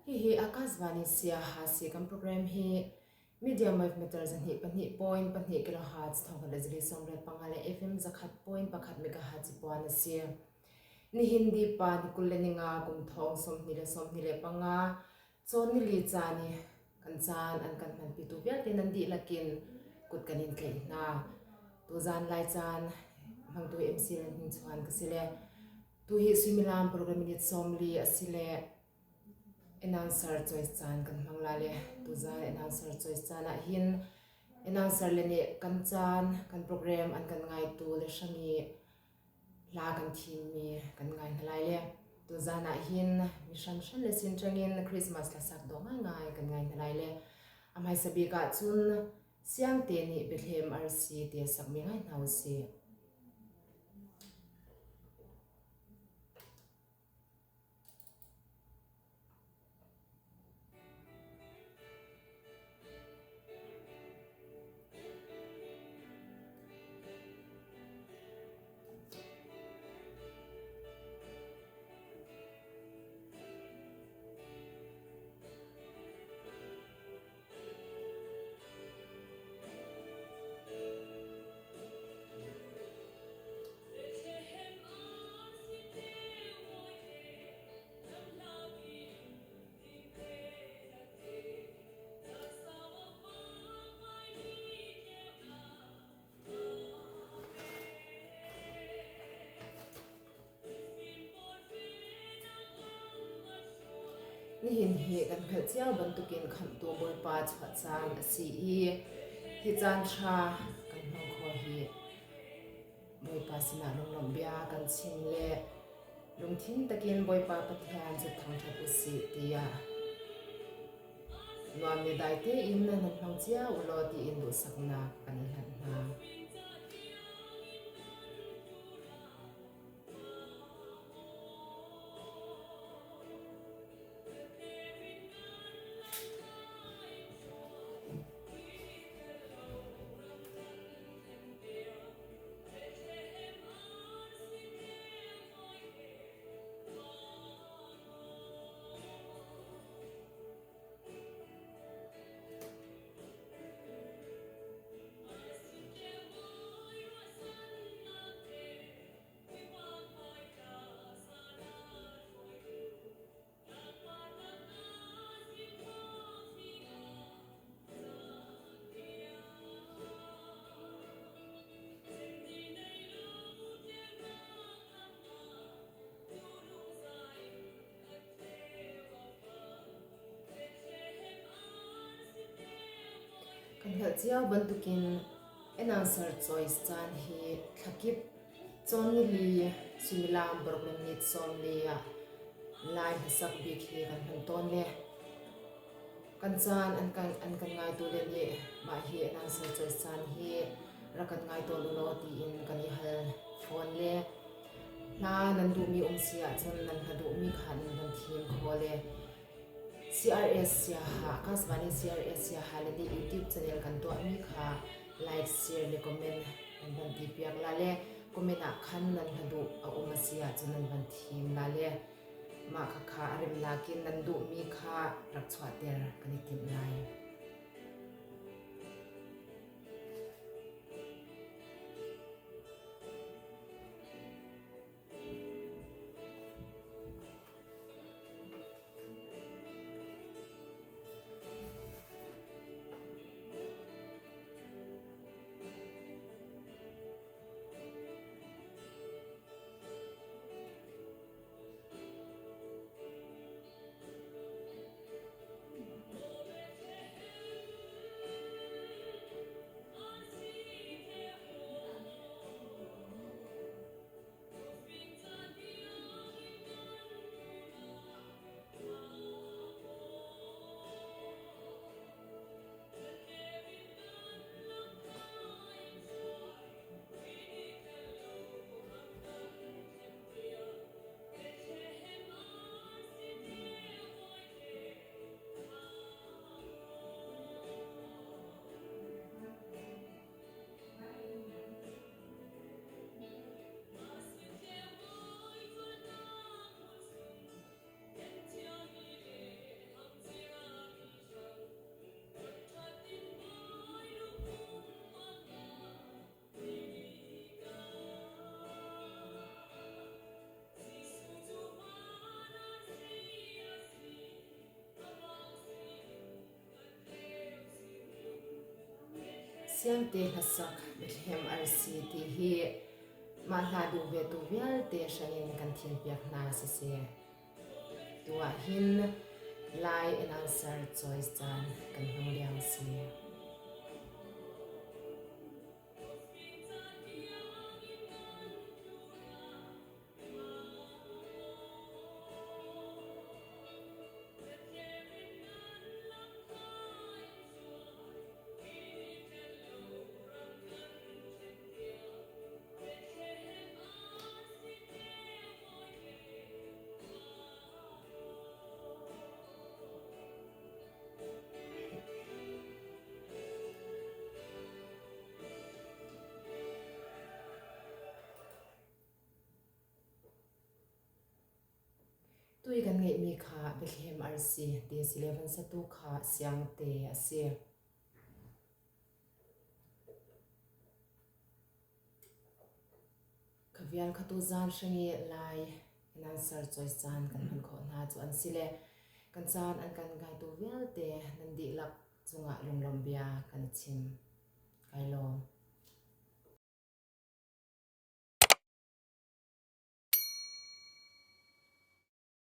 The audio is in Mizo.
Hihi Akashvani Siaha si kan program hi Medium wave meter 2.2.2 kilohertz 1045 le FM 100.1 megahertz puan a si. Nihin dipa ni 25 kum thong 25 cawn nili caan i kan caan an kan hmanpitu vialte nan dihlak in kut kan in tlaih hna. Tuzan lai caan hmangtu MC Ran Hing Chuan ka si le tu hi suimilam program minute 40 a si le announcer choice caan kan hmang la le tuzan announcer choice caan ah hin announcer le nih kan caan kan program an kan ngaitu le hrangi hla kan thimmi kan ngai hna lai le tuzan ah hin mi hranhran le sin ṭangin Christmas hlasak dawh ngaingai kan ngai hna lai le a hmaisa bik ah cun Siangte nih Bethlehem arsi ti a sakmi ngai hna usih. Nihin hi kan hngalh cio bantukin Khamhtu Bawipa chuah caan a si i hi caan ṭha kan hmang khawh hi Bawipa sinah lunglawmh bia kan chim le lungthin takin Bawipa Pathian cu thangṭhat u sih tiah nuam le dai tein nan hmang cio u law tiin duhsaknak kan i hlanh hna. Kan hngalh cio bantukin announcer choice caan hi thlakip cawn nili suimilam paruk le minute 40 ah Lai hlasak bik hi kan hman tawn le kan caan an kan an kan ngaitu le nih mah hi announcer choice caan hi rak kan ngai tawn u law tiin kan i hal fawn le Hla nan duhmi um si ahcun nan hla duhmi kha nan van thim kho le CRS Siaha, Akasvani CRS Siaha le nih YouTube channel kan tuahmi kha like, share le comment nan van ti piak la le comment ah khan nan hla duh a um a si ahcun nan van thim la le mah kha kha a remnak in nan duhmi kha rak chuahter kan i timh lai. Siangte hlasak Bethlehem arsi ti hi mah hla duh ve tu vialte hrangin kan thimpiak hna siseh. Tu ah hin Lai announcer choice caan kan hmang lio si. Tui kan ngeihmi kha Bethlehem arsi ti a si le van satu kha siangte a si. Kha vial kha tu zan hring i Lai announcer choice caan kan hman khawh hna cu an si le kan caan an kan gaitu vialte nan dihlak cungah lunglawm bia kan i chim. Kai lawm.